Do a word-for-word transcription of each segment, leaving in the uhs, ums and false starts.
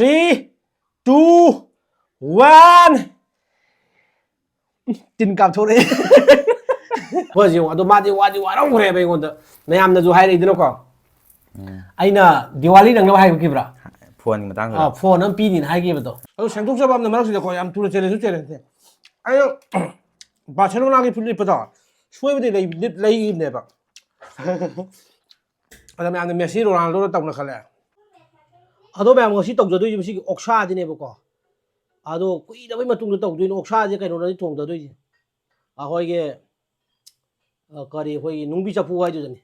Three, two, one. ꯇꯤꯟ ꯀꯥꯞꯊꯣꯔꯛꯑꯦ꯫ ꯍꯣꯏ, ꯌꯦꯡꯉꯣ, ꯑꯗꯣ ꯃꯥꯗꯤ ꯋꯥꯗꯤ ꯋꯥꯔꯝꯈ꯭ꯔꯦꯕ ꯑꯩꯉꯣꯟꯗ꯫ ꯃꯌꯥꯝꯅꯁꯨ ꯍꯥꯏꯔꯛꯏꯗꯅꯀꯣ꯫ ꯎꯝ꯫ ꯑꯩꯅ ꯗꯤꯋꯥꯂꯤ ꯅꯪꯅꯕ ꯍꯥꯏꯈꯤꯕ꯭ꯔꯥ? ꯐꯣꯟꯒꯤ ꯃꯇꯥꯡꯗ꯫ ꯑꯥ, ꯐꯣꯟ ꯑꯃ ꯄꯤꯅꯤꯅ ꯍꯥꯏꯈꯤꯕꯗꯣ꯫ ꯑꯗꯨ ꯁꯦꯡꯗꯣꯛꯆꯕ ꯑꯃꯅ ꯃꯔꯛꯁꯤꯗꯀꯣ, ꯌꯥꯝ ꯊꯨꯅ ꯆꯦꯜꯂꯦꯁꯨ ꯆꯦꯜꯂꯦ꯫ ꯑꯩꯅ ꯕꯥꯔꯁꯦꯂꯣꯅꯥꯒꯤ ꯐꯨꯔꯤꯠ ꯂꯤꯠꯄꯗꯣ, ꯁꯣꯏꯕꯗꯤ ꯂꯩ-, ꯂꯤꯠ-, ꯂꯩꯈꯤꯕꯅꯦꯕ꯫ ꯑꯗ ꯃꯌꯥꯝꯅ ꯃꯦꯁꯤ ꯔꯣꯅꯥꯜꯗꯣꯗ ꯇꯧꯅ ꯈꯜꯂꯦ꯫ ꯑꯗꯣ ꯃꯌꯥꯝ ꯉꯁꯤ ꯇꯧꯖꯗꯣꯏꯁꯦ ꯃꯁꯤꯒꯤ ꯑꯣꯛꯁꯥꯁꯤꯅꯦꯕꯀꯣ꯫ ꯑꯗꯣ ꯀꯨꯏꯔꯕꯩ ꯃꯇꯨꯡꯗ ꯇꯧꯗꯣꯏꯅꯦ ꯑꯣꯛꯁꯥꯁꯦ, ꯀꯩꯅꯣꯅꯗꯤ ꯊꯣꯡꯗꯗꯣꯏꯁꯦ꯫ ꯑꯩꯈꯣꯏꯒꯤ, ꯑ, ꯀꯔꯤ, ꯑꯩꯈꯣꯏꯒꯤ ꯅꯨꯡꯕꯤ ꯆꯐꯨ ꯍꯥꯏꯗꯨꯗꯅꯤ꯫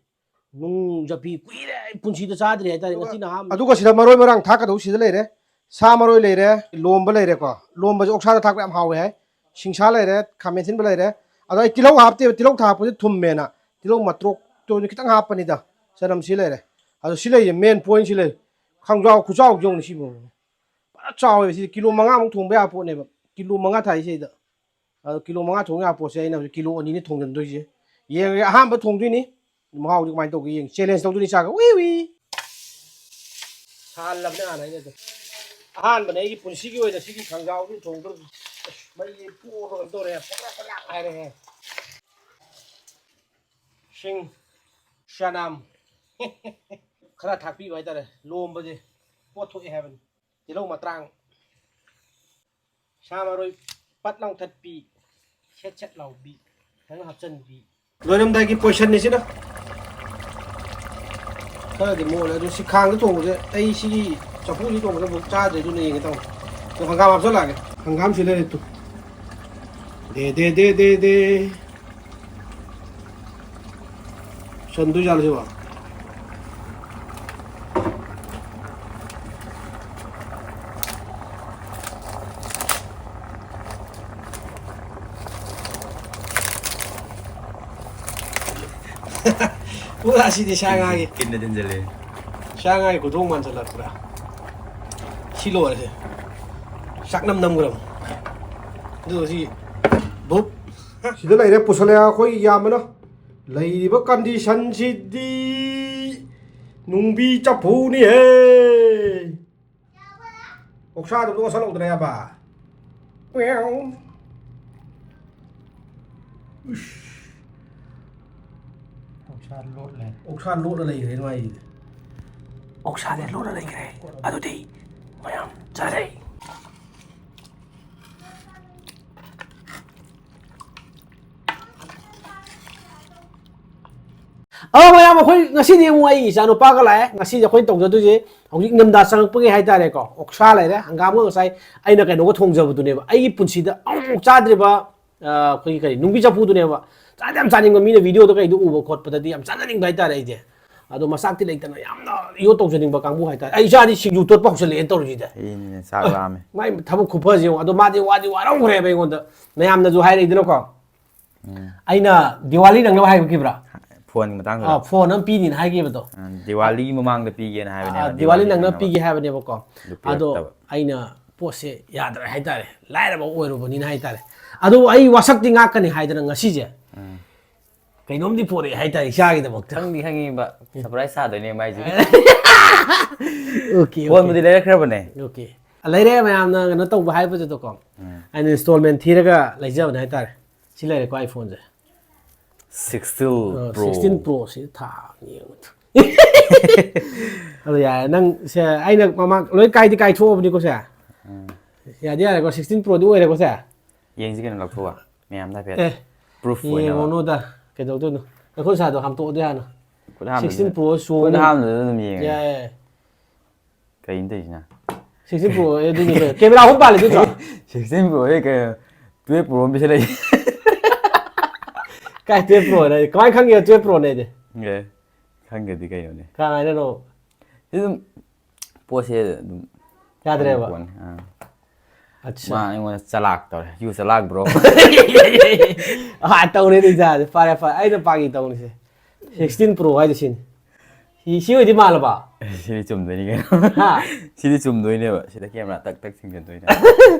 ꯅꯨꯡ ꯆꯐꯨ ꯀꯨꯏꯔꯦ ꯑꯩ ꯄꯨꯟꯁꯤꯗ ꯆꯥꯗ꯭ꯔꯤ ꯍꯥꯏꯇꯥꯔꯦ, ꯑꯗꯨꯒ, ꯉꯁꯤꯅ ꯑꯍꯥꯟꯕꯅꯤ꯫ ꯑꯗꯨꯒ ꯁꯤꯗ ꯃꯔꯣꯏ ꯃꯔꯥꯡ ꯊꯥꯛꯀꯗꯧ ꯁꯤꯗ ꯂꯩꯔꯦ꯫ ꯁꯥ ꯃꯔꯣꯏ ꯂꯩꯔꯦ, ꯂꯣꯝꯕ ꯂꯩꯔꯦꯀꯣ꯫ ꯂꯣꯝꯕꯁꯦ ꯑꯣꯛꯁꯥꯗ ꯊꯥꯛꯄ ꯌꯥꯝ ꯍꯥꯎꯋꯦ ꯍꯥꯏ꯫ ꯁꯤꯡꯁꯥ ꯂꯩꯔꯦ, ꯈꯥꯃꯦꯟ ꯑꯁꯤꯟꯕ ꯂꯩꯔꯦ꯫ ꯑꯗꯣ ꯑꯩ ꯇꯤꯜꯍꯧ ꯍꯥꯞꯇꯦꯕ, ꯇꯤꯜꯍꯧ ꯊꯥꯛꯄꯁꯦ ꯊꯨꯝꯃꯦꯅ꯫ ꯇꯤꯜꯍꯧ ꯃꯇ꯭ꯔꯣꯛꯇꯣ ꯈꯤꯇꯪ ꯍꯥꯞꯄꯅꯤꯗ꯫ ꯆꯅꯝ ꯁꯤ ꯂꯩꯔꯦ꯫ ꯑꯗꯣ ꯁꯤ ꯂꯩꯁꯦ main point ꯁꯤ ꯂꯩ꯫ ꯈꯪꯖꯥꯎ ꯈꯨꯆꯥꯎ ꯌꯦꯡꯉꯨꯅꯦ ꯁꯤꯕꯨ꯫ ꯐꯖꯅ ꯆꯥꯎꯋꯦꯕ ꯁꯤꯗꯤ꯫ ꯀꯤꯂꯣ ꯃꯉꯥꯃꯨꯛ ꯊꯣꯡꯕ ꯌꯥꯕ ꯄꯣꯠꯅꯦꯕ꯫ ꯀꯤꯂꯣ ꯃꯉꯥ ꯊꯥꯏ ꯁꯤꯗꯩꯗ꯫ ꯑꯗꯣ ꯀꯤꯂꯣ ꯃꯉꯥ ꯊꯣꯡ ꯌꯥꯕ ꯄꯣꯠꯁꯦ ꯑꯩꯅ ꯍꯧꯖꯤꯛ ꯀꯤꯂꯣ ꯑꯅꯤꯅꯤ ꯊꯣꯡꯖꯤꯟꯗꯣꯏꯁꯦ꯫ ꯌꯦꯡꯉꯒꯦ, ꯑꯍꯥꯟꯕ ꯊꯣꯡꯗꯣꯏꯅꯤ꯫ ꯃꯍꯥꯎꯗꯤ ꯀꯃꯥꯏꯅ ꯇꯧꯒꯦ ꯌꯦꯡ꯫ Challenge ꯇꯧꯗꯣꯏꯅꯤ ꯆꯥꯒ꯫ ꯎꯏ ꯎꯏ꯫ ꯁꯥꯍꯜꯂꯕꯅꯦ ꯍꯥꯟꯅ ꯑꯩꯅ ꯑꯗꯨꯝ꯫ ꯑꯍꯥꯟꯕꯅꯦ ꯑꯩꯒꯤ ꯄꯨꯟꯁꯤꯒꯤ ꯑꯣꯏꯅ ꯁꯤꯒꯤ ꯈꯪꯖꯥꯎꯗꯤ ꯊꯣꯡꯗꯣꯏꯁꯦ꯫ ꯑꯁ, ꯃꯩꯁꯦ ꯄꯣꯛꯑꯒ ꯀꯩꯅꯣ ꯇꯧꯔꯦ꯫ ꯄꯣꯛꯂꯥꯛ ꯄꯣꯛꯂꯥꯛ ꯍꯥꯏꯔꯦꯍꯦ꯫ ꯁꯤꯡ, ꯆꯅꯝ ꯈꯔ ꯊꯥꯛꯄꯤꯕ ꯍꯥꯏꯇꯥꯔꯦ꯫ ꯂꯣꯝꯕꯁꯦ ꯄꯣꯠ ꯊꯣꯛꯑꯦ ꯍꯥꯏꯕꯅꯤ꯫ ꯇꯤꯜꯍꯧ ꯃꯇ꯭ꯔꯥꯡ, ꯁꯥ ꯃꯔꯣꯏ ꯄꯠ ꯂꯥꯎ ꯊꯠꯄꯤ, ꯁꯦꯠ ꯁꯦꯠ ꯂꯥꯎꯕꯤ, ꯈꯤꯇꯪ ꯍꯥꯞꯆꯤꯟꯕꯤ꯫ ꯂꯣꯏꯔꯝꯗꯥꯏꯒꯤ position ꯅꯤ ꯁꯤꯅ꯫ ꯈꯔꯗꯤ ꯃꯣꯠꯂꯦ, ꯑꯗꯨ ꯁꯤ ꯈꯥꯡꯗ ꯊꯣꯡꯕꯁꯦ, ꯑꯩ ꯁꯤꯒꯤ ꯆꯐꯨꯁꯤ ꯊꯣꯡꯕꯁꯦ ꯑꯃꯨꯛ ꯆꯥꯗ꯭ꯔꯤ, ꯑꯗꯨꯅ ꯌꯦꯡꯒꯦ ꯇꯧꯕ꯫ ꯑꯗꯣ ꯍꯪꯒꯥꯝ ꯍꯥꯞꯆꯜꯂꯛꯑꯒꯦ꯫ ꯍꯪꯒꯥꯝꯁꯤ ꯂꯩꯔꯦ ꯇꯨ꯫ ꯗꯦ, ꯗꯦ, ꯗꯦ, ꯗꯦ, ꯗꯦ꯫ ꯆꯟꯗꯣꯏꯖꯥꯠꯂꯣ ꯁꯤꯕꯣ? ꯄꯨꯔꯥ ꯁꯤꯗꯤ ꯁꯥ ꯉꯥꯒꯤ꯫ ꯀꯤꯟꯅ ꯊꯤꯟꯖꯜꯂꯦ꯫ ꯁꯥ ꯉꯥꯒꯤ ꯈꯨꯊꯣꯡ ꯃꯥꯟꯁꯤꯜꯂꯛꯄ꯭ꯔꯥ? ꯁꯤ ꯂꯣꯏꯔꯁꯦ꯫ ꯆꯥꯛꯅꯝ ꯅꯝꯈ꯭ꯔꯕ꯫ ꯑꯗꯨꯒ ꯁꯤ ꯕꯨꯞ꯫ ꯁꯤꯗ ꯂꯩꯔꯦ, ꯄꯨꯁꯜꯂꯦ ꯑꯩꯈꯣꯏ ꯏꯌꯥꯝꯕꯅ꯫ ꯂꯩꯔꯤꯕ condition ꯁꯤꯗꯤ ꯅꯨꯡꯕꯤ ꯆꯐꯨꯅꯤꯍꯦ꯫ ꯑꯣꯛꯁꯥꯗꯨ ꯂꯣꯠꯁꯜꯍꯧꯗ꯭ꯔꯦꯕ꯫ ꯎꯏꯁ꯫ ꯑꯣꯛꯁꯥ ꯂꯣꯠꯂꯦ꯫ ꯑꯣꯛꯁꯥ ꯂꯣꯠꯂ ꯂꯩꯈ꯭ꯔꯦ ꯃꯥꯏꯁꯤꯗꯤ꯫ ꯑꯣꯛꯁꯥꯁꯦ ꯂꯣꯠꯂ ꯂꯩꯈ꯭ꯔꯦ꯫ ꯑꯗꯨꯗꯤ ꯃꯌꯥꯝ ꯆꯥꯔꯦ꯫ ꯑ ꯃꯌꯥꯝ, ꯑꯩꯈꯣꯏ ꯉꯁꯤꯗꯤ ꯑꯃꯨꯛ ꯑꯩ ꯏꯆꯥ ꯅꯨꯄꯥꯒ ꯂꯥꯛꯑꯦ꯫ ꯉꯁꯤꯗꯤ ꯑꯩꯈꯣꯏꯅ ꯇꯧꯖꯗꯣꯏꯁꯦ ꯍꯧꯖꯤꯛ ꯏꯪꯊꯝꯊꯥ ꯆꯪꯉꯛꯄꯒꯤ ꯍꯥꯏꯇꯥꯔꯦꯀꯣ, ꯑꯣꯛꯁꯥ ꯂꯩꯔꯦ, ꯍꯪꯒꯥꯝꯒ ꯉꯁꯥꯏ ꯑꯩꯅ ꯀꯩꯅꯣꯒ ꯊꯣꯡꯖꯕꯗꯨꯅꯦꯕ꯫ ꯑꯩꯒꯤ ꯄꯨꯟꯁꯤꯗ ꯑꯃꯨꯛ ꯆꯥꯗ꯭ꯔꯤꯕ, ꯑ, ꯑꯩꯈꯣꯏꯒꯤ ꯀꯔꯤ, ꯅꯨꯡꯕꯤ ꯆꯐꯨꯗꯨꯅꯦꯕ꯫ ꯆꯥꯗꯤ ꯌꯥꯝ ꯆꯥꯅꯤꯡꯕ, ꯃꯤꯅ ꯚꯤꯗꯤꯑꯣꯗ ꯀꯩꯗ ꯎꯕ ꯈꯣꯠꯄꯗꯗꯤ ꯌꯥꯝ ꯆꯥꯅꯅꯤꯡꯕ ꯍꯥꯏꯇꯥꯔꯦ ꯑꯩꯁꯦ꯫ ꯑꯗꯣ ꯃꯆꯥꯛꯇꯤ ꯂꯩꯇꯅ ꯌꯥꯝꯅ ꯌꯣꯠ ꯇꯧꯖꯅꯤꯡꯕ ꯀꯥꯡꯕꯨ ꯍꯥꯏꯇꯥꯔꯦ꯫ ꯑꯩ ꯏꯆꯥꯗꯤ ꯁꯤꯡꯖꯨ ꯇꯣꯠꯄ ꯍꯧꯁꯜꯂꯛꯑꯦꯅ ꯇꯧꯔꯤꯁꯤꯗ꯫ ꯑꯩꯅꯦ ꯆꯥꯛ ꯂꯥꯝꯃꯦ꯫ ꯃꯥꯏ ꯊꯕꯛ ꯈꯨꯐꯁꯦ ꯌꯦꯡꯉꯣ꯫ ꯑꯗꯣ ꯃꯥꯗꯤ ꯋꯥꯗꯤ ꯋꯥꯔꯝꯈ꯭ꯔꯦꯕ ꯑꯩꯉꯣꯟꯗ꯫ ꯃꯌꯥꯝꯅꯁꯨ ꯍꯥꯏꯔꯛꯏꯗꯅꯀꯣ꯫ ꯑꯩꯅ ꯗꯤꯋꯥꯂꯤ ꯅꯪꯅꯕ ꯍꯥꯏꯈꯤꯕ꯭ꯔꯥ? ꯐꯣꯟꯒꯤ ꯃꯇꯥꯡꯗ꯫ ꯑꯥ, ꯐꯣꯟ ꯑꯃ ꯄꯤꯅꯤꯅ ꯍꯥꯏꯈꯤꯕꯗꯣ꯫ ꯗꯤꯋꯥꯂꯤ ꯃꯃꯥꯡꯗ ꯄꯤꯒꯦꯅ ꯍꯥꯏꯕꯅꯦꯕ꯫ ꯑꯥ, ꯗꯤꯋꯥꯂꯤ ꯅꯪꯅꯕ ꯄꯤꯒꯦ ꯍꯥꯏꯕꯅꯦꯕꯀꯣ꯫ ꯑꯗꯨ ꯑꯗꯣ ꯄꯤꯔꯛꯇꯕ꯫ ꯑꯩꯅ ꯄꯣꯠꯁꯦ ꯌꯥꯗ꯭ꯔꯦ ꯍꯥꯏꯇꯥꯔꯦ, ꯂꯥꯏꯔꯕ ꯑꯣꯏꯔꯨꯕꯅꯤꯅ ꯍꯥꯏꯇꯥꯔꯦ꯫ ꯑꯗꯨꯕꯨ ꯑꯩ ꯋꯥꯁꯛꯇꯤ ꯉꯥꯛꯀꯅꯤ ꯍꯥꯏꯗꯅ ꯉꯁꯤꯁꯦ ꯎꯝ꯫ ꯀꯩꯅꯣꯝꯗꯤ ꯄꯣꯔꯛꯑꯦ ꯍꯥꯏꯇꯥꯔꯦ ꯏꯆꯥꯒꯤꯗꯃꯛꯇ꯫ ꯈꯪꯗꯤ ꯈꯪꯉꯤꯕ ꯁꯔꯄ꯭ꯔꯥꯏꯁ ꯁꯥꯗꯣꯏꯅꯦ ꯃꯥꯏꯁꯦ꯫ ꯑꯣꯀꯦ, ꯐꯣꯟꯕꯨꯗꯤ ꯂꯩꯔꯛꯈ꯭ꯔꯕꯅꯦ꯫ ꯑꯣꯀꯦ꯫ ꯂꯩꯔꯦ, ꯃꯌꯥꯝꯅ ꯀꯩꯅꯣ ꯇꯧꯕ ꯍꯥꯏꯕꯗꯨꯗꯀꯣ꯫ ꯑꯩꯅ ꯏꯟꯁꯇꯣꯜꯃꯦꯟ ꯊꯤꯔꯒ ꯂꯩꯖꯕꯅꯦ ꯍꯥꯏꯇꯥꯔꯦ꯫ ꯁꯤ ꯂꯩꯔꯦꯀꯣ, ꯑꯥꯏꯐꯣꯟꯁꯦ꯫ Sixteen Pro. ꯁꯤꯛꯁꯇꯤꯟ ꯄ꯭ꯔꯣꯁꯤ ꯊꯥ ꯑꯅꯤ ꯑꯃ꯫ ꯑꯗꯣ ꯌꯥꯔꯦ, ꯅꯪ ꯁꯦ, ꯑꯩꯅ ꯃꯃꯥꯡ ꯂꯣꯏ ꯀꯥꯏꯗꯤ ꯀꯥꯏꯊꯣꯛꯑꯕꯅꯤꯀꯣ ꯁꯦ꯫ ꯌꯥꯗꯤ ꯌꯥꯔꯦꯀꯣ, ꯁꯤꯛꯁꯇꯤꯟ ꯄ꯭ꯔꯣꯗꯤ ꯑꯣꯏꯔꯦꯀꯣ ꯁꯦ꯫ ꯌꯦꯡꯁꯤ ꯀꯩꯅꯣ, ꯂꯧꯊꯣꯛꯑ ꯃꯌꯥꯝꯗ ꯍꯥꯏꯐꯦꯠ꯫ ꯑꯦ, ꯄ꯭ꯔꯨꯐ ꯑꯣꯏꯅꯕ꯫ ꯌꯦꯡꯉꯨꯅꯨꯗ, ꯀꯩꯗꯧꯗꯣꯏꯅꯣ? ꯅꯈꯨꯠ ꯁꯥꯗꯣ ꯍꯥꯝꯇꯣꯛꯑꯗꯤ ꯍꯥꯟꯅ꯫ ꯈꯨꯠ ꯍꯥꯝꯕꯗꯨꯅ ꯁꯤꯛꯁꯇꯤꯟ ꯄ꯭ꯔꯣ ꯈꯨꯠ ꯆꯣꯡꯉꯦ꯫ ꯍꯥꯝꯕꯗꯨꯅ ꯑꯗꯨꯝ ꯌꯦꯡꯉꯦ꯫ ꯌꯥꯏ꯫ ꯀꯩꯅꯣ ꯇꯧꯔꯤꯁꯤꯅ? ꯁꯤꯛꯁꯇꯤꯟ ꯄ꯭ꯔꯣ ꯑꯗꯨꯅꯤ ꯀꯩꯅꯣ꯫ ꯀꯦꯃꯦꯔꯥ ꯑꯍꯨꯝ ꯄꯥꯜꯂꯤ ꯅꯠꯇ꯭ꯔꯣ? ꯁꯤꯛꯁꯇꯤꯟ ꯄ꯭ꯔꯣ ꯀꯩꯅꯣ, ꯇꯨꯌꯦꯜꯞ ꯄ꯭ꯔꯣ ꯑꯃ ꯄꯤꯁꯜꯂꯛꯏ꯫ ꯀꯥꯏ ꯇꯨꯌꯦꯜꯞ ꯄ꯭ꯔꯣꯅꯦ? ꯀꯃꯥꯏꯅ ꯈꯪꯒꯦ ꯇꯨꯌꯦꯜꯞ ꯄ꯭ꯔꯣꯅꯦꯗꯤ? ꯑꯦ, ꯈꯪꯒꯗꯤ ꯀꯩꯅꯣꯅꯦ꯫ ꯀꯃꯥꯏꯅꯅꯣ? ꯁꯤ ꯑꯗꯨꯝ ꯄꯣꯠꯁꯦ ꯑꯗꯨꯝ ꯌꯥꯗ꯭ꯔꯦꯕ? ꯄꯣꯠꯅꯤ꯫ ꯑꯥ꯫ ꯑꯠꯁꯥ꯫ ꯃꯥ ꯑꯩꯉꯣꯟꯗ ꯆꯂꯥꯛ ꯇꯧꯔꯦ꯫ U ꯆꯂꯥꯛ bro. ꯑꯥ, ꯇꯧꯔꯦꯅꯦ ꯏꯆꯥꯁꯦ꯫ ꯐꯔꯦ, ꯐꯔꯦ꯫ ꯑꯩꯅ ꯄꯥꯒꯤ ꯇꯧꯅꯤꯁꯦ꯫ ꯁꯤꯛꯁꯇꯤꯟ ꯄ꯭ꯔꯣ ꯍꯥꯏꯗꯣ ꯁꯤꯅꯤ꯫ ꯁꯤ, ꯁꯤ ꯑꯣꯏꯗꯤ ꯃꯥꯜꯂꯕ? ꯁꯤꯗꯤ ꯆꯨꯝꯗꯣꯏꯅꯤ ꯀꯩꯅꯣ꯫ ꯍꯥ? ꯁꯤꯗꯤ ꯆꯨꯝꯗꯣꯏꯅꯦꯕ꯫ ꯁꯤꯗ ꯀꯦꯃꯦꯔꯥ ꯇꯛ ꯇꯛ ꯆꯤꯡꯁꯤꯟꯗꯣꯏꯅꯦ꯫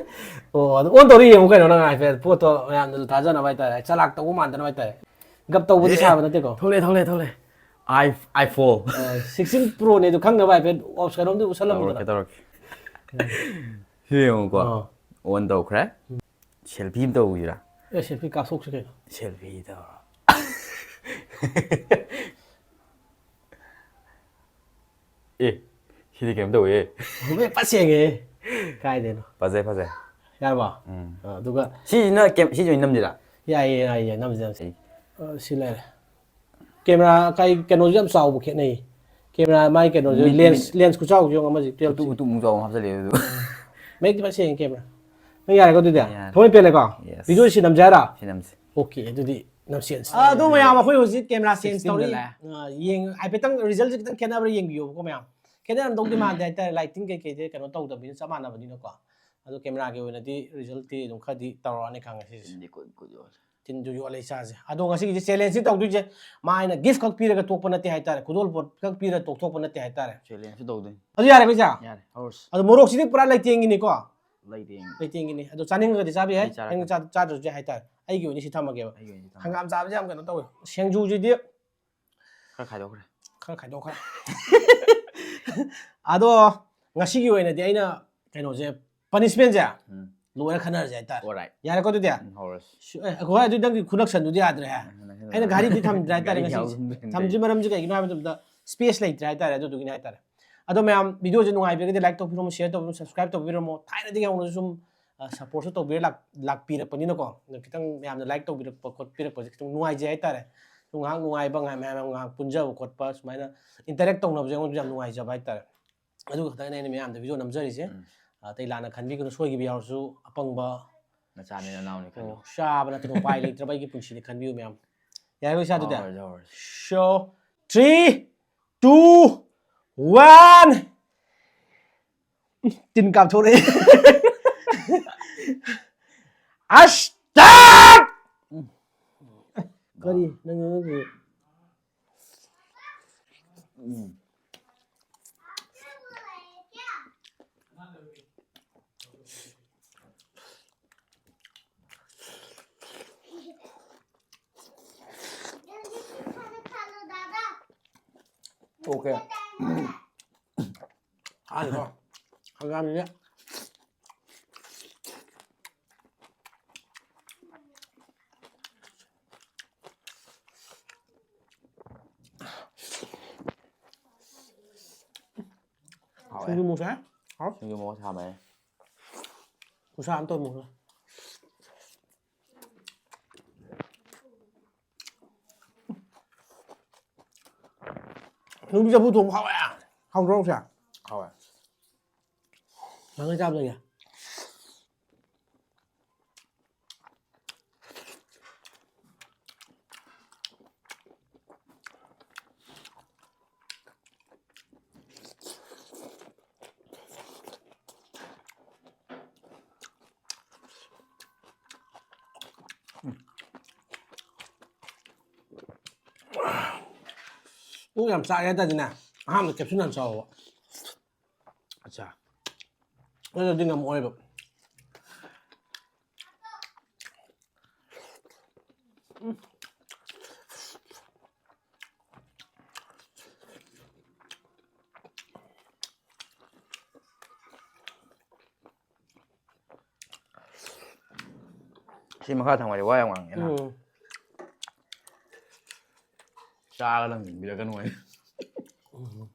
ꯑꯣ, ꯑꯗꯨ ꯑꯣꯟ ꯇꯧꯔ ꯌꯦꯡꯉꯨ ꯀꯩꯅꯣ ꯅꯪ ꯍꯥꯏꯐꯦꯠ꯫ ꯄꯣꯠꯇꯣ ꯃꯌꯥꯝꯅꯁꯨ ꯊꯥꯖꯅꯕ ꯍꯥꯏꯇꯥꯔꯦ꯫ ꯆꯂꯥꯛ ꯇꯧꯕ ꯃꯥꯟꯗꯅꯕ ꯍꯥꯏꯇꯥꯔꯦ꯫ ꯒꯞ ꯇꯧꯕꯗꯤ ꯑꯦ, ꯁꯥꯕ ꯅꯠꯇꯦꯀꯣ꯫ ꯊꯣꯛꯂꯛꯑꯦ, ꯊꯣꯛꯂꯛꯑꯦ, ꯊꯣꯛꯂꯛꯑꯦ꯫ ꯑꯥꯏ, ꯑꯥꯏꯐꯣꯟ꯫ ꯁꯤꯛꯁꯇꯤꯟ ꯄ꯭ꯔꯣꯅꯦ ꯑꯗꯨ ꯈꯪꯅꯕ ꯍꯥꯏꯐꯦꯠ ꯑꯣꯞꯁꯟ ꯑꯃꯗꯤ ꯎꯠꯁꯜꯂꯝꯃꯨꯗꯅ꯫ ꯇꯧꯔꯛꯀꯦ, ꯇꯧꯔꯛꯀꯦ꯫ ꯁꯤ ꯌꯦꯡꯉꯨꯀꯣ꯫ ꯑꯥ꯫ ꯑꯣꯟ ꯇꯧꯈ꯭ꯔꯦ꯫ ꯁꯦꯜꯐꯤ ꯑꯃ ꯇꯧꯁꯤꯔꯥ? ꯑꯦ ꯁꯦꯜꯐꯤ ꯀꯥꯞꯊꯣꯛꯁꯤ ꯀꯩꯅꯣ꯫ ꯁꯦꯜꯐꯤ ꯇꯧꯔꯣ꯫ ꯑꯦ, ꯁꯤꯗꯤ ꯀꯩꯅꯣꯝ ꯇꯧꯋꯦ꯫ ꯍꯧꯖꯤꯛ ꯐꯠ ꯁꯦꯡꯉꯦ꯫ ꯀꯥꯏꯗꯩꯅꯣ? ꯐꯖꯩ ꯐꯖꯩ꯫ ꯌꯥꯔꯕꯣ? ꯎꯝ꯫ ꯑꯥ, ꯑꯗꯨꯒ ꯁꯤꯁꯤꯅ ꯀꯦꯝ- ꯁꯤꯁꯨ ꯑꯣꯏꯅ ꯅꯝꯁꯤꯔꯥ? ꯌꯥꯏꯌꯦ ꯌꯥꯏꯌꯦ ꯅꯝꯁꯤ ꯅꯝꯁꯤ꯫ ꯑꯩ- ꯑꯥ, ꯁꯤ ꯂꯩꯔꯦ꯫ ꯀꯦꯃꯦꯔꯥ ꯀꯥꯏ ꯀꯩꯅꯣꯁꯨ ꯌꯥꯝ ꯆꯥꯎꯕ ꯈꯦꯠꯅꯩ꯫ ꯀꯦꯃꯦꯔꯥ ꯃꯥꯏ ꯀꯩꯅꯣꯁꯦ ꯃꯤꯠ- ꯂꯦꯟꯁ ꯂꯦꯟꯁ ꯈꯨꯆꯥꯎꯁꯨ ꯌꯦꯡꯉꯣ ꯑꯃꯁꯦ twelve ꯎꯇꯨ ꯎꯇꯨ ꯑꯃꯨꯛ ꯆꯥꯎ ꯑꯃ ꯍꯥꯞꯆꯜꯂꯛꯑꯦ ꯑꯗꯨ꯫ ꯃꯌꯦꯛꯇꯤ ꯐꯖꯅ ꯁꯦꯡꯉꯦ ꯀꯦꯃꯦꯔꯥ꯫ ꯅꯪ ꯌꯥꯔꯦꯀꯣ ꯑꯗꯨꯗꯤ? ꯌꯥꯔꯦ꯫ ꯊꯃꯣꯏ ꯄꯦꯜꯂꯦꯀꯣ? Yes. ꯚꯤꯗꯤꯑꯣ ꯁꯤ ꯅꯝꯖꯦ ꯍꯥꯏꯔꯣ? ꯁꯤ ꯅꯝꯁꯤ꯫ ꯑꯣꯀꯦ ꯑꯗꯨꯗꯤ ꯅꯝꯁꯦ꯫ ꯑꯗꯣ ꯃꯌꯥꯝ ꯑꯩꯈꯣꯏ ꯍꯧꯖꯤꯛ ꯀꯦꯃꯦꯔꯥ ꯆꯦꯟꯖ Sixteen ꯇꯧꯔꯤ꯫ ꯗ ꯂꯥꯛꯑꯦ꯫ ꯑꯥ, ꯌꯦꯡ ꯍꯥꯏꯐꯦꯠꯇꯪ ꯔꯤꯖꯜꯁꯦ ꯈꯤꯇꯪ ꯈꯦꯠꯅꯕ꯭ꯔꯥ ꯌꯦꯡꯕꯤꯌꯣꯕꯀꯣ ꯃꯌꯥꯝ꯫ ꯈꯦꯠꯅꯔꯝꯗꯧꯗꯤ ꯃꯥꯟꯗꯦ ꯍꯥꯏꯇꯥꯔꯦ ꯂꯥꯏꯇꯤꯡ ꯀꯩꯀꯩꯗꯤ ꯀꯩꯅꯣ ꯇꯧꯗꯕꯅꯤꯅ ꯆꯞ ꯃꯥꯟꯅꯕꯅꯤꯅꯀꯣ꯫ ꯑꯗꯣ ꯀꯦꯃꯦꯔꯥꯒꯤ ꯑꯣꯏꯅꯗꯤ ꯔꯤꯖꯜꯇꯤ ꯑꯗꯨꯝ ꯈꯔꯗꯤ ꯇꯧꯔꯛꯑꯅꯤ ꯈꯪꯉꯦ ꯁꯤꯁꯦ꯫ ꯁꯤꯟꯗꯤ ꯀꯨꯠ ꯀꯨꯠ ꯌꯣꯜꯂꯦ꯫ ꯇꯤꯟꯗꯨ ꯌꯣꯠꯂꯦ ꯏꯆꯥꯁꯦ꯫ ꯑꯗꯣ ꯉꯁꯤꯒꯤꯁꯦ ꯆꯦꯂꯦꯟꯖꯁꯤ ꯇꯧꯗꯣꯏꯁꯦ ꯃꯥ ꯑꯩꯅ ꯒꯤꯐ ꯈꯛ ꯄꯤꯔꯒ ꯇꯣꯛꯄ ꯅꯠꯇꯦ ꯍꯥꯏꯇꯥꯔꯦ꯫ ꯈꯨꯗꯣꯜ ꯄꯣꯠ ꯈꯛ ꯄꯤꯔꯒ ꯇꯣꯛꯊꯣꯛꯄ ꯅꯠꯇꯦ ꯍꯥꯏꯇꯥꯔꯦ꯫ ꯆꯦꯂꯦꯟꯖꯁꯨ ꯇꯧꯗꯣꯏꯅꯤ꯫ ꯑꯗꯨ ꯌꯥꯔꯦꯀꯣ ꯏꯆꯥ? ꯌꯥꯔꯦ ꯍꯧꯔꯁꯤ꯫ ꯑꯗꯣ ꯃꯣꯔꯣꯛꯁꯤꯗꯤ ꯄꯨꯔꯥ ꯂꯩꯇꯦꯡꯒꯤꯅꯤꯀꯣ꯫ ꯂꯩꯇꯦꯡ꯫ ꯂꯩꯇꯦꯡꯒꯤꯅꯤ꯫ ꯑꯗꯣ ꯆꯥꯅꯤꯡꯉꯒꯗꯤ ꯆꯥꯕ ꯌꯥꯏ꯫ ꯑꯩ ꯆꯥꯔꯛꯀꯅꯤ꯫ ꯆꯥꯅꯤꯡ- ꯆꯥ- ꯆꯥꯗ꯭ꯔꯁꯨ ꯌꯥꯏ ꯍꯥꯏꯇꯥꯔꯦ꯫ ꯑꯩꯒꯤ ꯑꯣꯏꯅ ꯁꯤ ꯊꯝꯃꯒꯦꯕ꯫ ꯑꯩꯒꯤ ꯑꯣꯏꯅ ꯊꯝꯃꯦ꯫ ꯍꯪꯒꯥꯝ ꯆꯥꯕꯁꯦ ꯌꯥꯝ ꯀꯩꯅꯣ ꯇꯧꯋꯦ꯫ ꯁꯤꯡꯖꯨꯁꯤꯗꯤ ꯈꯔ ꯈꯥꯏꯗꯣꯛꯈ꯭ꯔꯦ꯫ ꯈꯔ ꯈꯥꯏꯗꯣꯛꯈ꯭ꯔꯦ꯫ ꯑꯗꯣ ꯉꯁꯤꯒꯤ ꯑꯣꯏꯅꯗꯤ ꯑꯩꯅ ꯀꯩꯅꯣꯁꯦ ꯄꯅꯤꯁꯃꯦꯟꯁꯦ ꯎꯝ꯫ ꯂꯣꯏꯔ ꯈꯟꯅꯔꯁꯦ ꯍꯥꯏꯇꯥꯔꯦ꯫ Alright. ꯌꯥꯔꯦꯀꯣ ꯑꯗꯨꯗꯤ? ꯎꯝ, ꯍꯧꯔꯁꯤ꯫ ꯁꯨ- ꯑꯦ, ꯑꯩꯈꯣꯏ ꯑꯗꯨꯗꯤ ꯅꯪꯒꯤ ꯈꯨꯅꯛꯁꯟꯗꯨꯗꯤ ꯌꯥꯗ꯭ꯔꯦ꯫ ꯅꯪ- ꯑꯩꯅ ꯘꯥꯔꯤꯗꯤ ꯊꯝꯗ꯭ꯔꯦ ꯍꯥꯏꯇꯥꯔꯦ ꯘꯥꯔꯤ ꯉꯁꯤꯁꯦ꯫ ꯌꯥꯎꯗ꯭ꯔꯦ꯫ ꯊꯝꯗ꯭ꯔꯤ ꯃꯔꯝꯁꯦ ꯀꯩꯒꯤꯅꯣ ꯍꯥꯏꯕ ꯃꯇꯝꯗ ꯁ꯭ꯄꯦꯁ ꯂꯩꯇ꯭ꯔꯦ ꯍꯥꯏꯇꯥꯔꯦ ꯑꯗꯨꯗꯨꯒꯤꯅꯤ ꯍꯥꯏꯇꯥꯔꯦ꯫ ꯑꯗꯣ ꯃꯌꯥꯝ ꯚꯤꯗꯤꯑꯣꯁꯦ ꯅꯨꯡꯉꯥꯏꯕꯤꯔꯒꯗꯤ ꯂꯥꯏꯛ ꯇꯧꯕꯤꯔꯝꯃꯣ, ꯁꯤꯌꯔ ꯇꯧꯕꯤꯔꯝꯃꯣ, ꯁꯕꯁꯀ꯭ꯔꯥꯏꯕ ꯇꯧꯕꯤꯔꯝꯃꯣ꯫ ꯊꯥꯏꯅꯗꯒꯤ ꯍꯧꯅꯁꯨ ꯁꯨꯝ ꯁꯞꯄꯣꯔꯠꯁꯨ ꯇꯧꯕꯤꯔ ꯂꯥꯛ- ꯂꯥꯛꯄꯤꯔꯛꯄꯅꯤꯅꯀꯣ꯫ ꯑꯗꯣ ꯈꯤꯇꯪ ꯃꯌꯥꯝꯅ ꯂꯥꯏꯛ ꯇꯧꯕꯤꯔꯛꯄ ꯈꯣꯠꯄꯤꯔꯛꯄꯁꯦ ꯈꯤꯇꯪ ꯅꯨꯡꯉꯥꯏꯖꯩ ꯍꯥꯏꯇꯥꯔꯦ꯫ ꯁꯨꯝ ꯉꯥꯏꯍꯥꯛ ꯅꯨꯡꯉꯥꯏꯕ ꯉꯥꯏꯍꯥꯛ ꯃꯌꯥꯝ ꯉꯥꯏꯍꯥꯛ ꯄꯨꯟꯖꯕ ꯈꯣꯠꯄ ꯁꯨꯃꯥꯏꯅ ꯏꯟꯇꯔꯦꯛ ꯇꯧꯅꯕꯁꯦ ꯑꯩꯉꯣꯟꯗꯁꯨ ꯌꯥꯝ ꯅꯨꯡꯉꯥꯏꯖꯕ ꯍꯥꯏꯇꯥꯔꯦ꯫ ꯑꯗꯨ ꯈꯛꯇꯪꯅꯦ ꯑꯩꯅ ꯃꯌꯥꯝꯗ ꯚꯤꯗꯤꯑꯣ ꯅꯝꯖꯔꯤꯁꯦ꯫ ꯎꯝ꯫ ꯑꯇꯩ ꯂꯥꯟꯅ ꯈꯟꯕꯤꯒꯅꯨ, ꯁꯣꯏꯈꯤꯕ ꯌꯥꯎꯔꯁꯨ ꯑꯄꯪꯕ ꯅꯆꯥꯅꯤ ꯅꯅꯥꯎꯅꯤ ꯈꯜꯂꯨ꯫ ꯑꯣ, ꯆꯥꯕ ꯅꯠꯇꯅ ꯎꯄꯥꯏ ꯂꯩꯇ꯭ꯔꯕ ꯑꯩꯒꯤ ꯄꯨꯟꯁꯤꯅꯤ ꯈꯟꯕꯤꯌꯨ ꯃꯌꯥꯝ꯫ ꯌꯥꯔꯦꯀꯣ ꯏꯆꯥ ꯑꯗꯨꯗꯤ? ꯍꯧꯔꯁꯤ, ꯍꯧꯔꯁꯤ꯫ So, three, two, one. ꯇꯤꯟ ꯀꯥꯞꯊꯣꯔꯛꯑꯦ꯫ ꯑꯁ! ꯀꯔꯤ? ꯅꯪ ꯅꯪꯒꯤ ꯎꯝ꯫ ꯑꯣꯀꯦ꯫ ꯍꯥꯏꯀꯣ꯫ ꯍꯪꯒꯥꯝꯁꯦ꯫ ꯍꯥꯎꯋꯦ꯫ ꯁꯤꯡꯖꯨ ꯃꯣꯔꯣꯛ ꯁꯥꯏ꯫ ꯍꯥꯎ꯫ ꯁꯤꯡꯖꯨ ꯃꯣꯔꯣꯛ ꯁꯥꯕꯅꯦ꯫ ꯈꯨꯠꯁꯥ ꯑꯃ ꯇꯧꯔꯦ ꯃꯣꯔꯣꯛꯁꯦ꯫ ꯅꯨꯄꯤ ꯆꯐꯨ ꯊꯣꯡꯕ ꯍꯥꯎꯋꯦ꯫ ꯍꯥꯎꯗ꯭ꯔꯣ ꯁꯦ? ꯍꯥꯎꯋꯦ꯫ ꯅꯪꯅ ꯆꯥꯕꯗꯒꯤ꯫ ꯄꯨꯛ ꯌꯥꯝ ꯆꯥꯛꯑꯦ ꯍꯥꯏꯇꯥꯔꯗꯤꯅꯦ, ꯑꯍꯥꯟꯕꯗ ꯀꯦꯞꯁꯨꯜ ꯍꯥꯟꯅ ꯆꯥꯎꯕ꯫ ꯑꯠꯆꯥ꯫ ꯅꯠꯇ꯭ꯔꯗꯤ ꯉꯝꯃꯛꯑꯣꯏꯕ꯫ ꯁꯤ ꯃꯈꯥ ꯊꯪꯕꯗꯤ ꯋꯥ ꯌꯥꯝ ꯉꯥꯡꯉꯦꯅ꯫ ꯎꯝ꯫ ꯆꯥꯒ ꯂꯪꯁꯤꯟꯕꯤꯔꯛꯀꯅꯨ ꯍꯥꯏ꯫ ꯎꯝ꯫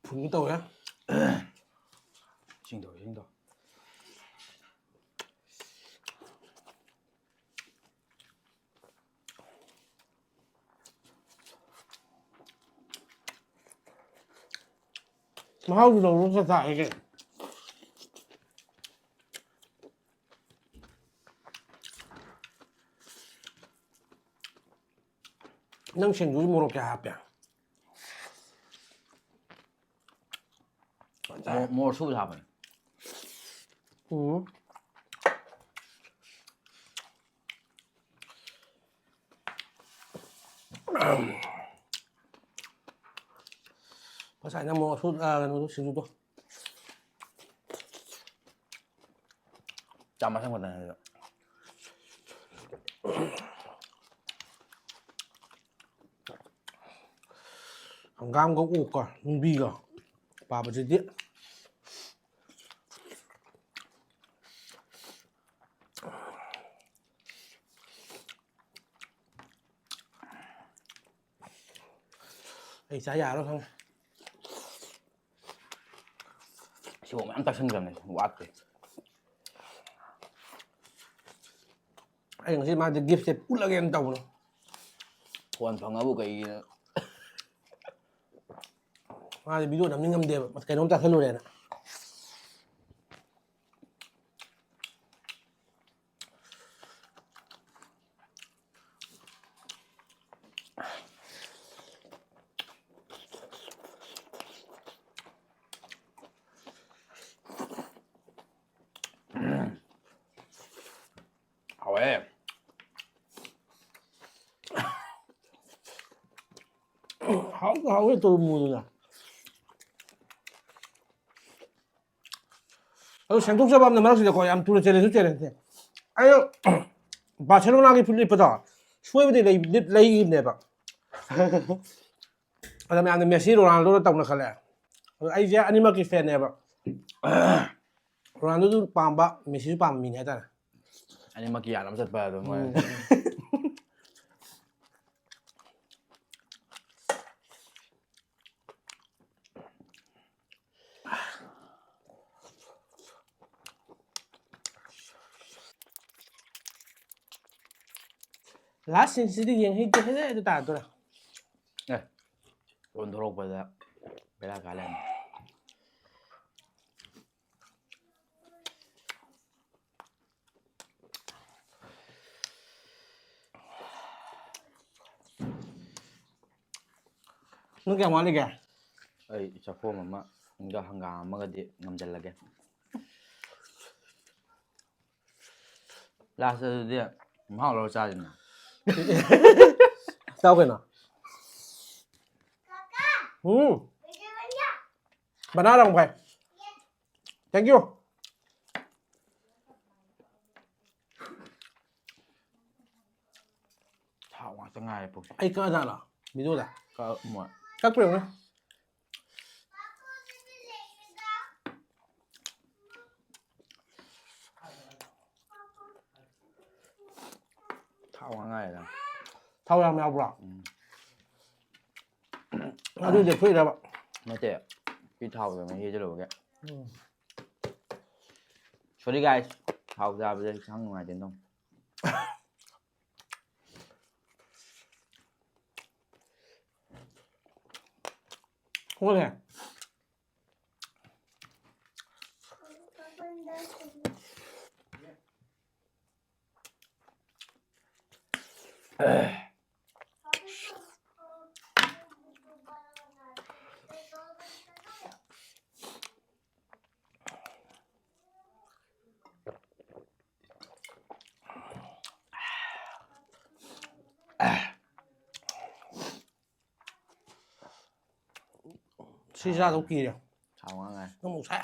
ꯐꯨꯟꯒꯦ ꯇꯧꯋꯦ꯫ ꯏꯁꯤꯡ ꯊꯛꯑꯣ, ꯏꯁꯤꯡ ꯊꯛꯑꯣ꯫ ꯃꯍꯥꯎꯁꯨ ꯂꯧꯔꯒ ꯆꯥꯏ ꯀꯩꯅꯣ꯫ ꯅꯪ ꯁꯤꯡꯖꯨꯁꯤ ꯃꯣꯔꯣꯛ ꯀꯌꯥ ꯍꯥꯞꯄꯦ? ꯃꯣꯔꯣꯛ, ꯃꯣꯔꯣꯛ ꯁꯨꯕꯁꯨ ꯍꯥꯞꯄꯅꯤ꯫ ꯎꯝ꯫ ꯉꯁꯥꯏꯅ ꯃꯣꯔꯣꯛ ꯁꯨ-, ꯑ, ꯀꯩꯅꯣꯗꯣ, ꯁꯤꯡꯖꯨꯗꯣ꯫ ꯆꯥꯝ ꯃꯁꯪ ꯈꯛꯇꯅꯦ ꯑꯗꯨꯗ꯫ ꯍꯪꯒꯥꯝꯒ ꯑꯣꯛꯀ ꯅꯨꯡꯕꯤꯒ ꯄꯥꯕꯁꯤꯗꯤ꯫ ꯑꯩ ꯆꯥ ꯌꯥꯔꯣꯏ ꯈꯪꯉꯦ꯫ ꯁꯤꯐꯥꯎ ꯃꯌꯥꯝ ꯇꯥꯁꯟꯈ꯭ꯔꯕꯅꯦ, ꯋꯥꯠꯇꯦ꯫ ꯑꯩ ꯉꯁꯤ ꯃꯥꯁꯦ gift ꯁꯦ ꯎꯠꯂꯒꯦꯅ ꯇꯧꯕꯅꯦ꯫ ꯐꯣꯟ ꯐꯪꯉꯕꯨ ꯀꯩꯒꯤꯅꯣ? ꯃꯥꯁꯦ video ꯅꯝꯅꯤꯡꯉꯝꯗꯦꯕ, ꯀꯩꯅꯣꯝ ꯆꯥꯁꯜꯂꯨꯔꯦꯅ꯫ ꯍꯥꯎꯋꯦ꯫ ꯍꯥꯎꯁꯨ ꯍꯥꯎꯋꯦ ꯇꯧꯔꯃꯨꯗꯨꯅ꯫ ꯑꯗꯨ ꯁꯦꯝꯗꯣꯛꯆꯕ ꯑꯃꯅ ꯃꯔꯛꯁꯤꯗꯀꯣ ꯌꯥꯝ ꯊꯨꯅ ꯆꯦꯜꯂꯦꯁꯨ ꯆꯦꯜꯂꯦ꯫ ꯑꯩ ꯕꯥꯔꯁꯦꯂꯣꯅꯥꯒꯤ ꯐꯨꯔꯤꯠ ꯂꯤꯠꯄꯗꯣ ꯁꯣꯏꯕꯗꯤ ꯂꯩ-, ꯂꯤꯠ-, ꯂꯩꯈꯤꯕꯅꯦꯕ꯫ ꯑꯗ ꯃꯌꯥꯝꯅ ꯃꯦꯁꯤ ꯔꯣꯅꯥꯜꯗꯣꯗ ꯇꯧꯅ ꯈꯜꯂꯦ꯫ ꯑꯗꯣ ꯑꯩꯁꯦ ꯑꯅꯤꯃꯛꯀꯤ ꯐꯦꯟꯅꯦꯕ꯫ ꯔꯣꯅꯥꯜꯗꯣꯁꯨ ꯄꯥꯝꯕ, ꯃꯦꯁꯤꯁꯨ ꯄꯥꯝꯕ ꯃꯤꯅꯦ ꯍꯥꯏꯇꯥꯔꯦ꯫ ꯑꯅꯤꯃꯛꯀꯤ ꯌꯥꯅꯕ ꯆꯠꯄ ꯑꯗꯨꯝ ꯃꯣꯏ꯫ ꯎꯝ꯫ Last scene ꯁꯤꯗꯤ ꯌꯦꯡꯍꯩꯇꯦ, ꯍꯦ, ꯑꯗꯨ ꯇꯥꯗꯣꯏꯔꯥ? ꯑꯦ, ꯑꯣꯟꯊꯣꯔꯛꯄꯗ ꯕꯦꯔꯥ ꯀꯥ ꯂꯩꯔꯝꯃꯦ꯫ ꯅꯪ ꯀꯌꯥꯝ ꯋꯥꯠꯂꯤꯒꯦ? ꯑꯩ ꯆꯐꯣꯝ ꯑꯃꯒ ꯍꯪꯒꯥꯝ ꯑꯃꯒꯗꯤ ꯉꯝꯖꯜꯂꯒꯦ꯫ ꯂꯥꯁ ꯑꯗꯨꯗꯤ ꯃꯍꯥꯎ ꯂꯧꯔ ꯆꯥꯁꯤꯅ꯫ ꯆꯥꯎ ꯀꯩꯅꯣ꯫ ꯎꯝ. ꯕꯅꯥꯅ ꯑꯃꯨꯛ ꯐꯩ. Thank you. ꯊꯥꯎ ꯉꯥꯛꯇ ꯉꯥꯏꯔꯦ ꯄꯨꯛꯁꯦ꯫ ꯑꯩ ꯀꯛꯑꯖꯥꯠꯂꯣ? ꯚꯤꯗꯤꯑꯣꯗ. ꯀꯛꯑꯝꯃꯣꯏ꯫ ꯀꯛꯄ꯭ꯔ ꯌꯦꯡꯉꯨꯅꯦ. ꯊꯥꯎ ꯉꯥꯛ ꯉꯥꯏꯔꯦꯗ꯫ ꯊꯥꯎ ꯌꯥꯝ ꯌꯥꯎꯕ꯭ꯔꯣ? ꯎꯝ. ꯑꯗꯨꯗꯤ ꯐꯨꯏꯔꯕ? ꯅꯠꯇꯦ꯫ ꯁꯤ ꯊꯥꯎꯗ ꯃꯍꯤ ꯍꯩꯖꯤꯜꯂꯨꯕꯒꯤ꯫ ꯎꯝ. Sorry guys, ꯊꯥꯎ ꯆꯥꯕꯁꯦ ꯍꯛꯆꯥꯡ ꯅꯨꯡꯉꯥꯏꯇꯦ ꯇꯧ꯫ ꯍꯣꯏꯅꯦ. ꯁꯤ ꯆꯥꯗꯧ ꯀꯤꯔꯦ. ꯊꯥꯎ ꯉꯥꯛ ꯉꯥꯏꯔꯦ꯫ ꯅꯪ ꯑꯃꯨꯛ ꯁꯥꯏ.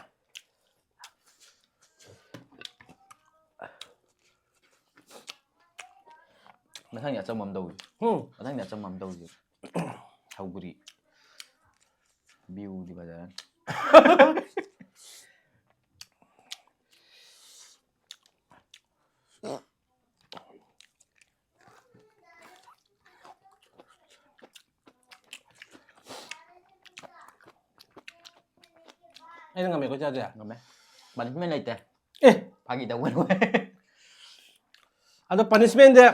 ꯃꯊꯪꯗꯤ ꯑꯆꯝꯕ ꯑꯃ ꯇꯧꯁꯤ꯫ ꯎꯝ. ꯃꯊꯪꯗꯤ ꯑꯆꯝꯕ ꯑꯃ ꯇꯧꯁꯤ꯫ ꯁꯧꯒ꯭ꯔꯤ꯫ Viewꯗꯤ ꯐꯖꯔꯅꯤ꯫ ꯑꯩꯅ ꯉꯝꯃꯦꯀꯣ ꯆꯥꯁꯦ. ꯉꯝꯃꯦ꯫ Punishment ꯂꯩꯇꯦ꯫ ꯑꯦ. ꯐꯥꯒꯤ ꯇꯧꯕꯅꯦ꯫ ꯑꯗꯣ punishmentꯁꯦ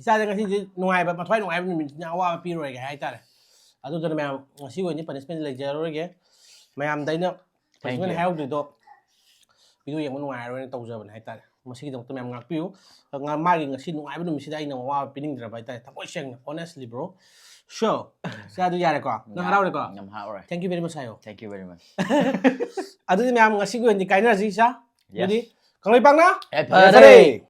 ꯏꯆꯥꯁꯦ ꯉꯁꯤꯗꯤ ꯅꯨꯡꯉꯥꯏꯕ, ꯃꯊ꯭ꯋꯥꯏ ꯅꯨꯡꯉꯥꯏꯕ ꯅꯨꯃꯤꯠꯅ ꯑꯋꯥꯕ ꯄꯤꯔꯣꯏꯒꯦ ꯍꯥꯏꯇꯥꯔꯦ. ꯑꯗꯨꯗꯨꯅ ꯃꯌꯥꯝ ꯉꯁꯤ ꯑꯣꯏꯅ punishment ꯂꯩꯖꯔꯔꯣꯏꯒꯦ. ꯃꯌꯥꯝꯗ ꯑꯩꯅ punishment you. ꯍꯥꯏꯍꯧꯗ꯭ꯔꯤꯗꯣ video ꯌꯦꯡꯕ ꯅꯨꯡꯉꯥꯏꯔꯔꯣꯏꯅ ꯇꯧꯖꯕꯅꯦ ꯍꯥꯏꯇꯥꯔꯦ. ꯃꯁꯤꯒꯤꯗꯃꯛꯇ ꯃꯌꯥꯝ ꯉꯥꯛꯄꯤꯌꯨ꯫ ꯉ-, ꯃꯥꯒꯤ ꯉꯁꯤ ꯅꯨꯡꯉꯥꯏꯕ ꯅꯨꯃꯤꯠꯁꯤꯗ ꯑꯩꯅ ꯑꯋꯥꯕ ꯄꯤꯅꯤꯡꯗ꯭ꯔꯕ ꯍꯥꯏꯇꯥꯔꯦ. ꯊꯃꯣꯏ ꯁꯦꯡꯅ, honestly bro, Show. ꯁꯦ, ꯑꯗꯨ ꯌꯥꯔꯦꯀꯣ? ꯅꯪ ꯍꯔꯥꯎꯔꯦꯀꯣ? ꯌꯥꯝ ꯍꯔꯥꯎꯔꯦ. Thank you very much ꯍꯥꯏꯌꯣ. Thank you very much. ꯑꯗꯨꯗꯤ ꯃꯌꯥꯝ ꯉꯁꯤꯒꯤ ꯑꯣꯏꯅꯗꯤ ꯀꯥꯏꯅꯔꯁꯤ, ꯏꯆꯥ꯫ Yes. ꯑꯗꯨꯗꯤ ꯀꯪꯂꯩꯄꯥꯛꯅ ꯌꯥꯏꯐꯔꯦ. ꯌꯥꯏꯐꯔꯦ꯫